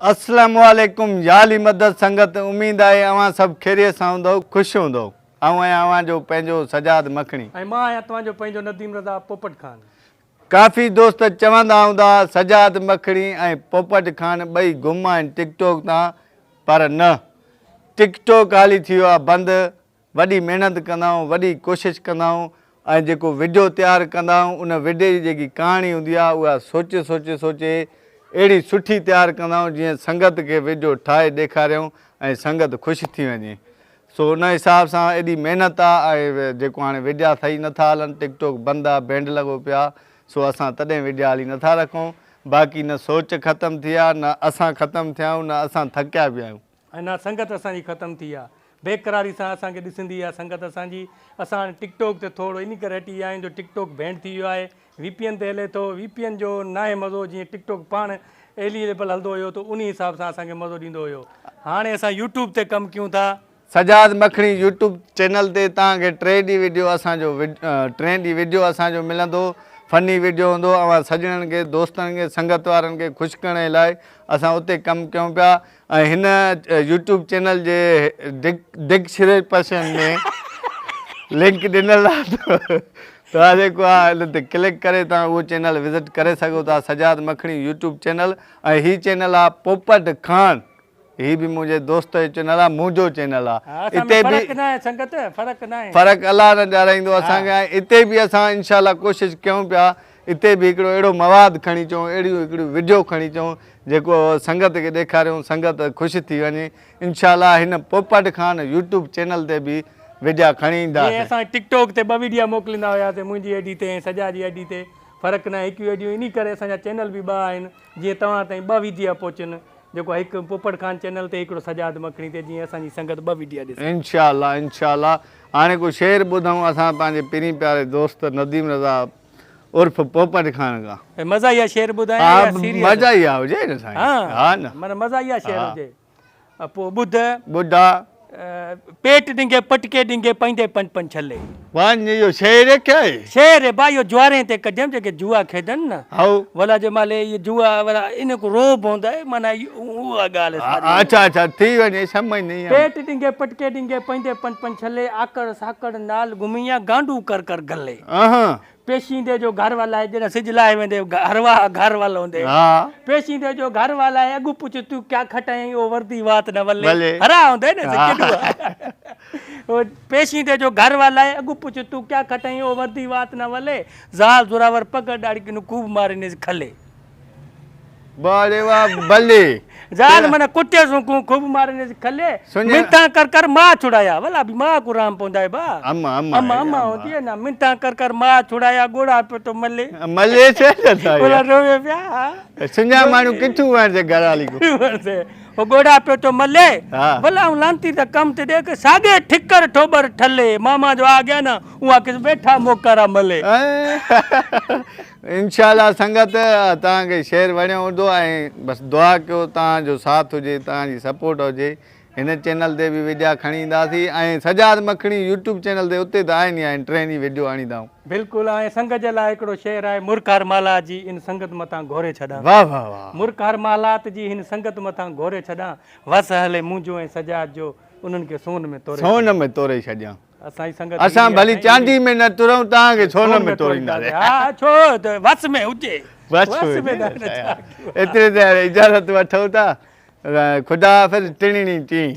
اسلام عليڪم يا علي مدد سنگت اميد آهي اوهان سڀ خيريت سان هوندؤ خوش هوندؤ آئون آهيان اوهان جو پنهنجو سجاد مکڻي. ۽ مان آهيان توهان جو پنهنجو نديم رضا پوپٽ خان. ڪافي دوست چوندا هوندا سجاد مکڻي ۽ پوپٽ خان ٻئي گم آهن ٽڪ ٽوڪ تان پر نه ٽڪ ٽوڪ حالي ٿي ويو آهي بند وڏي محنت ڪندا آهيون وڏي ڪوشش ڪندا آهيون ۽ جيڪو وڊيو تيار ڪندا آهيون ان وڊيو جي جيڪي ڪهاڻي هوندي آهي اها سوچي سوچي سوچي اهڙي سٺي تيار ڪندا آهيون جيئن سنگت کي وڊيو ٺاهي ڏيکاريون ۽ سنگت خوش ٿي وڃي سو ان حساب سان ايڏي محنت آهي ۽ جيڪو هاڻي وڊيا صحيح نٿا هلن ٽڪ ٽوڪ بند آهي بينڊ لڳو پيو آهي سو اسان تڏهن وڊيا هلي نٿا رکون باقي نه سوچ ختم ٿي آهي نه اسان ختم ٿيا آهيون نه اسان ٿڪيا پيا آهيون. ۽ نه سنگت اسان جي ختم ٿي آ. بيقراري سان اسان کي ڏسندي آ سنگت اسان جي. اسان هاڻي ٽڪ ٽوڪ تي ٿورو انهي ڪري هٽي ويا آهيون جو ٽڪ ٽوڪ بينڊ ٿي ويو آهي. وي پي اين تي هلي ٿو. وي پي اين جو ناهي مزو جيئن ٽڪ ٽوڪ پاڻ ايليبل هلندو هيو ته انهي حساب سان اسان کي مزو ڏيندو هيو. هاڻي اسان يوٽيوب تي ڪم ڪيون ٿا. سجاد مکڻي يوٽيوب چينل تي توهان کي ٽي ڊي وڊيو اسان جو ٽئين ڊي وڊيو اسان جو ملندو فني وڊيو هوندو اوهان سڄڻن کي دوستن کي سنگت وارن کي خوش ڪرڻ جي لاء اسان اتي ڪم ڪيون پيا ۽ هن يوٽيوب چينل جي ڊڪسرپشن ۾ لنڪ ڏنل آهي توهان جيڪو آهي ان تي ڪلڪ ڪري توهان اهو چينل وزٽ ڪري سگهو ٿا سجاد مکڻي يوٽيوب چينل ۽ هي چينل آهي پوپٽ خان هي به منهنجي دوست جو چينل آهي منهنجو چينل آهي اتي به فرق ناهي سنگت فرق ناهي فرق الله نه ڏيارائيندو اسان کي ۽ اتي به اسان انشاء الله ڪوشش ڪيون پيا اتي به هڪڙو اهڙو مواد کڻي اچون اهڙيون هڪڙيون وڊيو کڻي اچون جيڪو سنگت کي ڏيکاريون سنگت خوش ٿي وڃي انشاء الله هن پوپٽ خان يوٽيوب چينل تي به وڊيا کڻي جيئن اينداسين. اسان ٽڪ ٽوڪ تي ٻه وڊيا موڪليندا هياسين منهنجي I D تي ۽ سجا جي I D تي فرق ناهي هڪيون I ڊيون انهي ڪري اسان جا چينل به ٻه آهن جيئن توهان تائين ٻه وڊيا پهچن جيڪو هڪ پوپٽ خان چينل تي هڪڙو سجاد مکڻي تي جيئن اسان جي سنگت ٻه وڊيا ڏسي. انشاء الله انشاء الله هاڻي ڪو شعر ٻڌون اسان پنهنجي پرين پياري دوست نديم رضا عرف پوپٽ خان کان. مزاحيه شعر ٻڌايان يا سيريس؟ مزاحيه هجي نه سائين. ها نه. معنيٰ مزاحيه شعر هجي. پوء ٻڌ. ٻڌا. پيٽ ڏنگي پٽڪي ڏنگي پئندي پنج پنج ڇلي. وڃ اهو شعر ڪيا آهي؟ شعر با اهو جوارين تي ڪڍيم جيڪي جوا کيڏن نه. هائو. ولا جي مهل اهي جوا ولا ان ڪو رعب هوند آهي معنيٰ اها ڳالهه ساري. اڇا اڇا ٿي وڃي سمجهه نه آئي. پيٽ ڏنگي پٽڪي ڏنگي پئندي پنج پنج ڇلي آڪڙ ساڪڙ نال گهميان گانڊو ڪر ڪر گلي. اها. پيشيندي جو گهر والائي جڏهن سج لاهي ويندي هرواهه گهر وال هوندي پيشيندي جو گهر والائي اڳ پڇ تون ڪيا کٽائين اهو وردي وات نه ولي هرا هوندي نه ڪيڏو پيشيندي جو گهر والائي اڳ پڇ تون ڪيا کٽائين اهو وردي وات نه ولي زال زوراور پڳ ڏاڙهي ڪنو خوب مارينيس کلي. واھ ري واھ بلي. زال من ڪٽيس کون خوب مارينيس کلي منتان ڪر ڪر ماء ڇڙايا ولا به ماء ڪو رام پوندا با اما اما اما اما هوندي آهي نه منتان ڪر ڪر ماء ڇڙايا ڳوڙها پيو ٿو ملي ملي ڇي نه سائين ولا روي پيا ها سڃا ماڻهو ڪٿون وڻجي گهر واري کو وڻجي او ڳوڙها پيو ٿو ملي ولا آئون لانتي ته ڪم تي ڏيک ساڳي ٺڪر ٺوٻر ٺلي ماما جو آ گيا نه اها کيس ويٺا موڪارا ملي. انشاء الله سنگت توهان کي شعر وڻيو هوندو ۽ بس دعا ڪيو توهان جو ساٿ هجي توهان جي سپورٽ هجي هن چينل تي به وڊيا کڻي اينداسين ۽ سجاد مکڻي يوٽيوب چينل تي اتي ته آهن ئي آهن ٽين ئي وڊيو آڻيندا آهيون. بلڪل ۽ سنگت جي لاء هڪڙو شعر آهي مرڪ هر محلات جي ان سنگت مٿان گهوري ڇڏان واه واه واه. مرڪ هر محلات جي هن سنگت مٿان گهوري ڇڏان وس هلي منهنجو ۽ سجاد جو انهن کي سون ۾ توري سون ۾ توري ڇڏيان. اسان جي سنگت اسان ڀلي چاندي ۾ نه ترون توهان کي سون ۾ تورينداسين. ها ڇو ته وس ۾ هجي. وس ۾ هجي. ايتري تي اجازت وٺون ٿا. خدا حافظ ٽڻڻي ٽين.